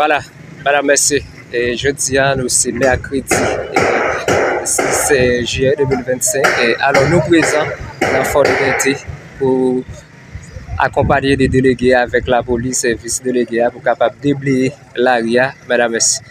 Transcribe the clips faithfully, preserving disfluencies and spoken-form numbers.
Vwala, madanm, mesye, e jodi a, nou se mèkredi, e sis jiyè de mil vennsenk, e alò, nou prezan nan Fort Liberté pou akonpaye de delege avèk lapolis, sèvis delege a pou kapab debleye lari a, madanm, mesye.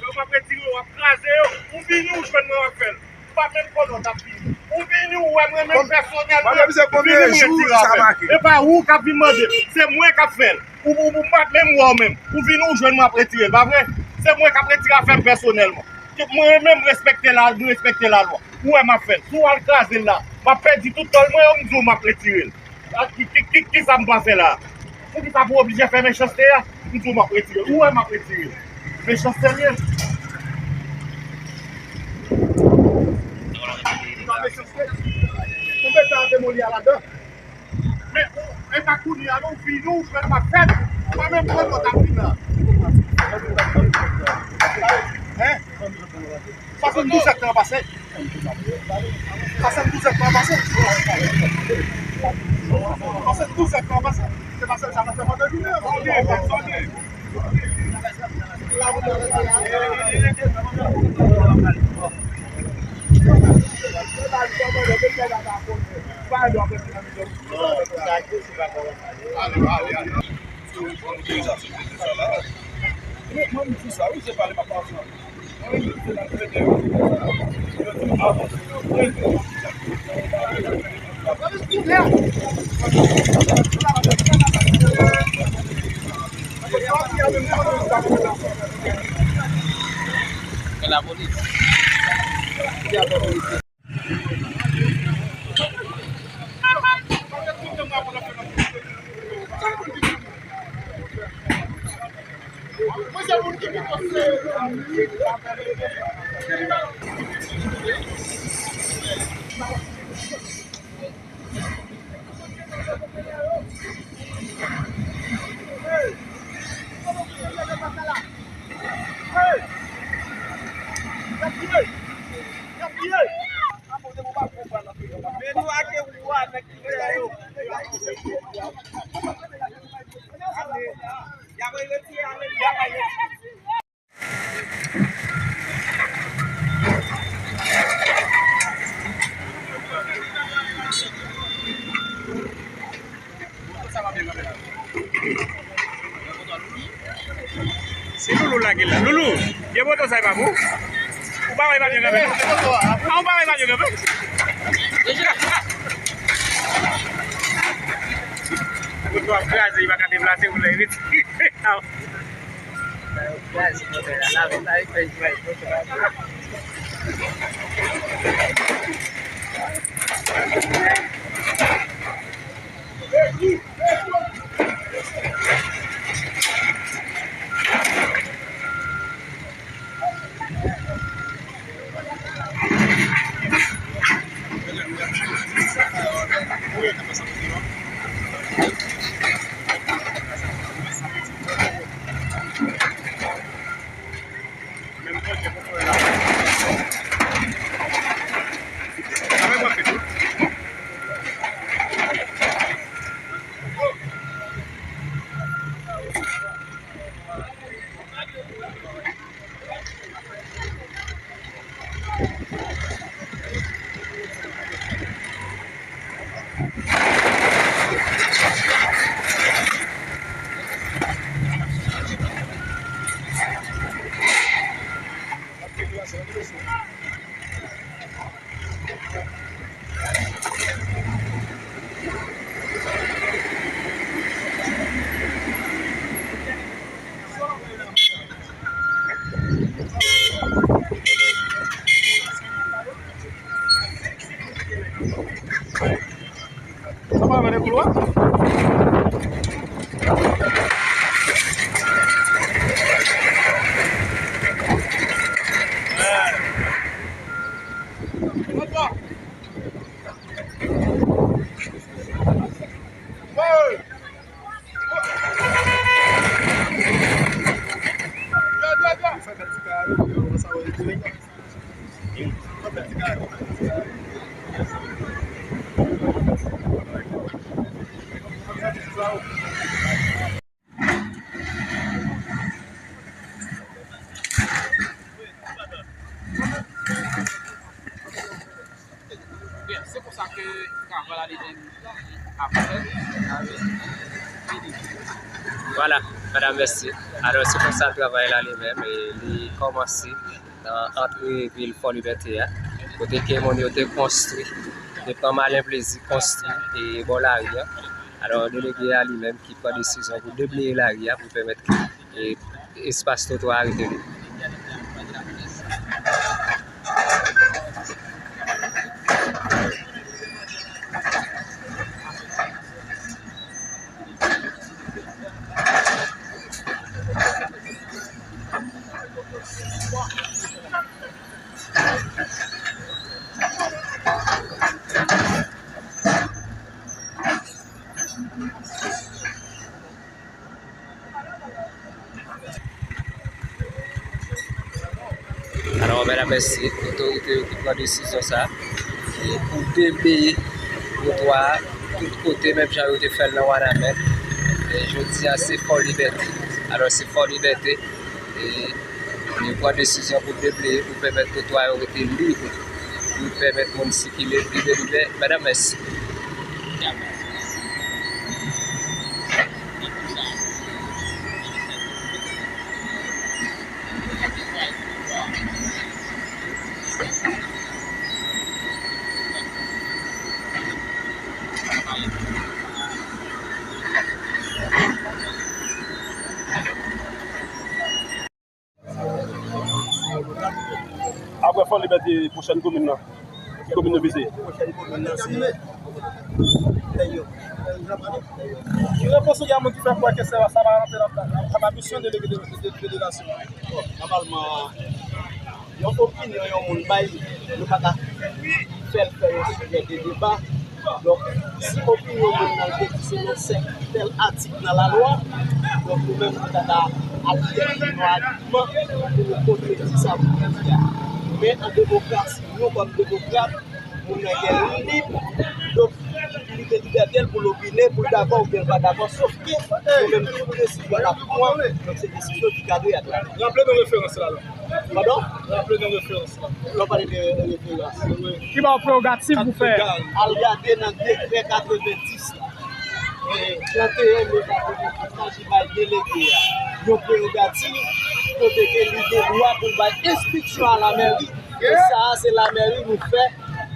Yo, m ap retire, w ap kraze yo. Ou vini, ou jwenn mwen, w ap fè l. Ou pa menm konnen w t ap vini. Ou vini, ou wè mwen menm pèsonèlman. Ou vini, m retire afè m. E pa ou k ap vin mande, se mwen k ap fè l. Ou, ou, ou pa menm wè w menm. Ou vini, ou jwenn mwen ap retire l, pa vre? Se mwen k ap retire afè m pèsonèlman. Mwen menm, respekte la, m respekte lalwa. Ou wè m ap fè l. Si w al kraze l la, m ap pèdi tout tòl mwen yo, m di w m ap retire l. A, ki, ki, ki, kisa m pa fè la? Poukisa pou w oblije fè mechanste a? M di w m ap retire l. Ou wè m ap retire l. Mechanste l ye. Konbyen tan a demoli a ladan? Men, e pa kounye a non, ou vini, ou fè l pa fèt. Ou pa menm konn lòt ap vin la. Hein? Swasanndouz èdtan pase. Swasanndouz èdtan pase. Swasanndouz èdtan pase. Se pa sèl sa n ap fè pandan jounen an. Se Loulou lage la. Loulou, vye moto sa e pa pou ou? Ou pa wè pa byen kanpe? A, ou pa wè pa byen kanpe? Moto ap kraze, li pa ka deplase pou lè retire. Sa pa vre, koulwa? Se konsa ke travay la li menm ap fèt. Vwala, madanm, mèsi. Alò, se konsa travay la li menm, e li kòmanse nan antre vil Fò Libète a, kote ke moun yo te konstwi, te pran malen plezi konstwi e bò lari a. Alò, delege a li menm ki pran desizyon pou debleye lari a pou pèmèt ke, e, espas twotwa a rete lib. Alò, medam, mèsi otorite yo ki pran desizyon sa a, e pou debleye twotwa a tout kote, menm jan yo te fè l nan Wanament. E jodi a, se Fò Libète. Alò, se Fò Libète. E, yo pran desizyon pou debleye, pou pèmèt twotwa yo rete lib, pou pèmèt moun sikile libe, libe. Medam, mèsi. Apre Fò Libète, pwochèn komin nan, ki komin nou vize? Pwochèn komin nan, se Pènyo. Ki repons ou gen a moun ki fè kwè ke se, sa va rantre nan, nan, nan misyon delege de, de, de, delegasyon an? Bon, nòmalman, yon opinyon yon moun bay, nou pa ka fè l fè yon sijè de deba. Donk, si opinyon moun nan te di se nan sèk tèl atik nan lalwa, donk nou menm nou ta ka al chèche yon agiman pou nou kontredi sa moun nan di a. Men an demokrasi, nou kòm demokrat, moun nan gen lib, donk, li gen libète l pou l opine, pou l dakò oubyen l pa dakò, sof ke nou menm tout desizyon n ap pran, donk se desizyon ki kadre ak lalwa. Raple nou referans la, la. Padon? Raple nou referans la. Lè w pale de referans. Ki ba w prerogativ pou fè? Al gade nan dekrè katrevenndis la. E, trannteyen me katrevenndis la, ki bay delege a yon prerogativ kote ke li gen dwa pou l bay enstriksyon a lamèri. E sa a, se lamèri nou fè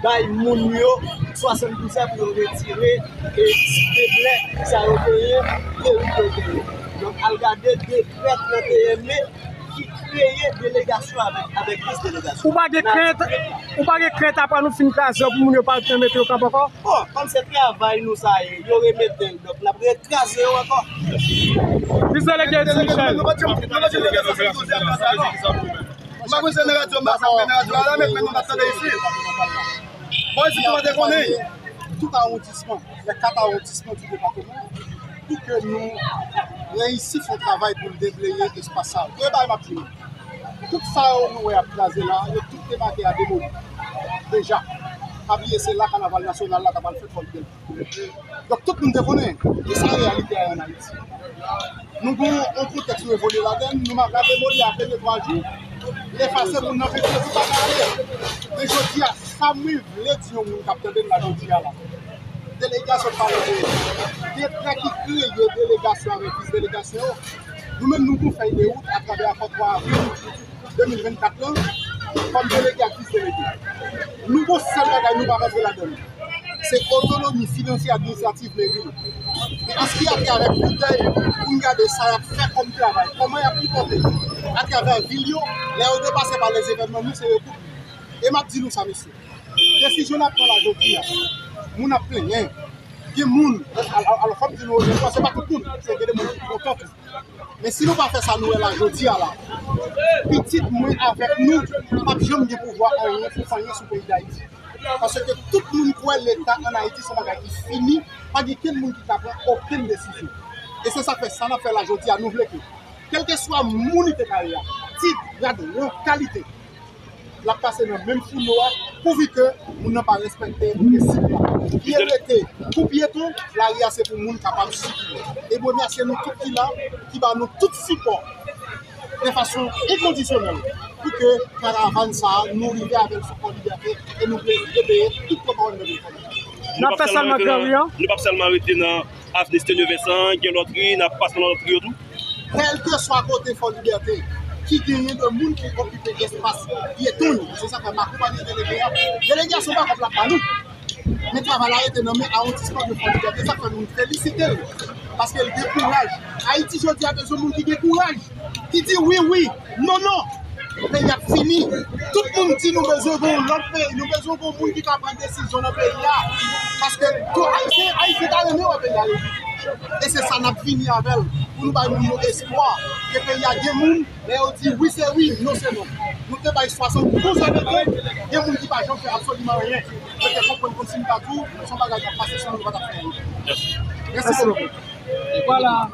bay moun yo swasanndouz è pou yo retire, e, ti deblè sa yo genyen, perik yo genyen. Donk, al gade dekrè trannteyen me ki kreye delegasyon avèk, avèk lis delegasyon. Ou pa gen krent, ou pa gen krent apre nou fin kraze yo pou moun yo pa retounen mete yo kanpe ankò? Bon, kòm se travay nou sa ye, yo remete l, donk n ap rekraze yo ankò. Lis delege Eddy Michel. Nou pa janm, nou pa janm tande sa. M pa konn si se nan radyo, m pa sa, men nan radyo a, la, men, men nou pa tande isit. Bon, isit, nou pa te konnen. Tout arrondissement, les quatre arrondissements du département, pou ke nou reyisi fè yon travay pou n debleye espas sa yo. Premye bagay m ap di nou, tout sa yo nou wè ap kraze la, yo tout te make a demoli deja. Pa bliye, se la kanaval nasyonal la ta pral fèt, fò l byen. Donk, tout moun te konnen, e sa reyalite a ann Ayiti. Nou gen yon kontèks nou evolye ladan l, nou maka demoli a premye twa jou, l efase, moun nan vin di l pa ka ale. Men jodi a, sa mwen vle di yon moun k ap tande m la jodi a la. Delegasyon pale de dekrè ki kreye delegasyon avèk lis delegasyon yo. Nou menm, nou gon fèy de wout atravè akò twa avril de mil vennkat lan, kòm delege ak vis delege. Nou gon sèl bagay nou pa rantre ladan l. Se otonomi finansyè administratif meri yo. Men an ce qui a trait avèk koutèy, pou n gade sa y ap fè kòm travay, kòman y ap pipòte atravè vil yo, lè yo depase pa lèzevènman, nou se yo tout. E m ap di nou sa, mesye, desizyon n ap pran la jodi a, moun ap plenyen. Gen moun, al-, al-, alò, fò m di nou, se pa tout moun, se gen de moun ki kontan tou. Men si nou pa fè sa nou wè la jodi a la, pitit mwen avèk nou p ap janm gen pouvwa anyen pou fè anyen sou peyi Dayiti. Paske tout moun kwè Leta ann Ayiti se yon bagay ki fini, pa gen kenn moun ki ka pran okenn desizyon. E se sa k fè sa n ap fè la jodi a, nou vle ke, kèlkeswa moun li te ka ye a, tit, grad, ran, kalite, l ap pase nan menm founo a, pouvi ke moun nan pa respekte prensip la. Pye rete pou pyeton, lari a se pou moun kapab sikile. E m remèsye nou tout ki la, ki ba nou tout sipò de fason enkondisyonèl pou ke karavàn sa a, nou rive avè l sou Fò Libète e nou vle repeye tout pawòl nou te fè. N ap fè sèlman Gran Ri an. Nou p ap sèlman rete nan Avni Stenyo Vensan, gen lòt ri, n ap pase nan lòt ri yo tou. Kèlkeswa kote Fò Libète ki genyen de moun ki okipe espas pyeton yo, se sa k fè m akonpanye delege a. Delege a se yon bakòp l ap ba nou. Men travay la rete nan men awondisman de Fò Libète, sa k fè nou felisite l. Paske l gen kouraj. Ayiti jodi a bezwen moun ki gen kouraj, ki di wi, wi, non, non. Peyi ap fini. Tout moun di nou bezwen gen yon lòt peyi, nou bezwen gen yon moun ki ka pran desizyon nan peyi a. Paske tout Ayisyen, Ayisyen ta renmen wè peyi a reyisi. E se sa n ap vini avè l, pou nou bay moun yo espwa ke peyi a gen moun, lè yo di wi se wi, non se non. Nou te bay swasanndouz an de tan, gen moun ki pa janm fè absoliman anyen. Yo te konprann kòmsi m ta di w, se yon bagay k ap pase sou nou, nou pa t ap fè anyen. Mèsi bokou. Vwala.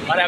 Vwala,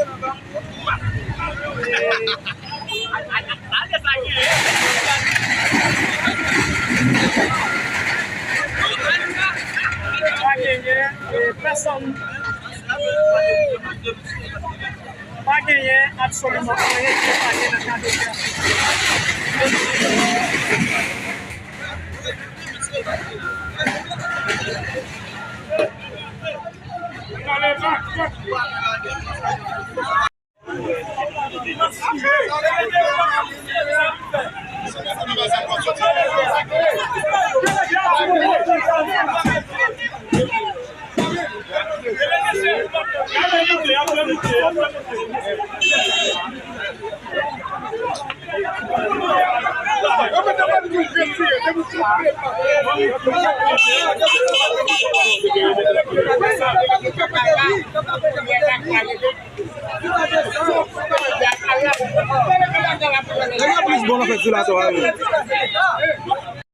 Pa genyen, e, pèsonn. Pa genyen absoliman anyen ki epanye nan kado sa. Nèg yo plis bon nan fèt sou la, sa, wi.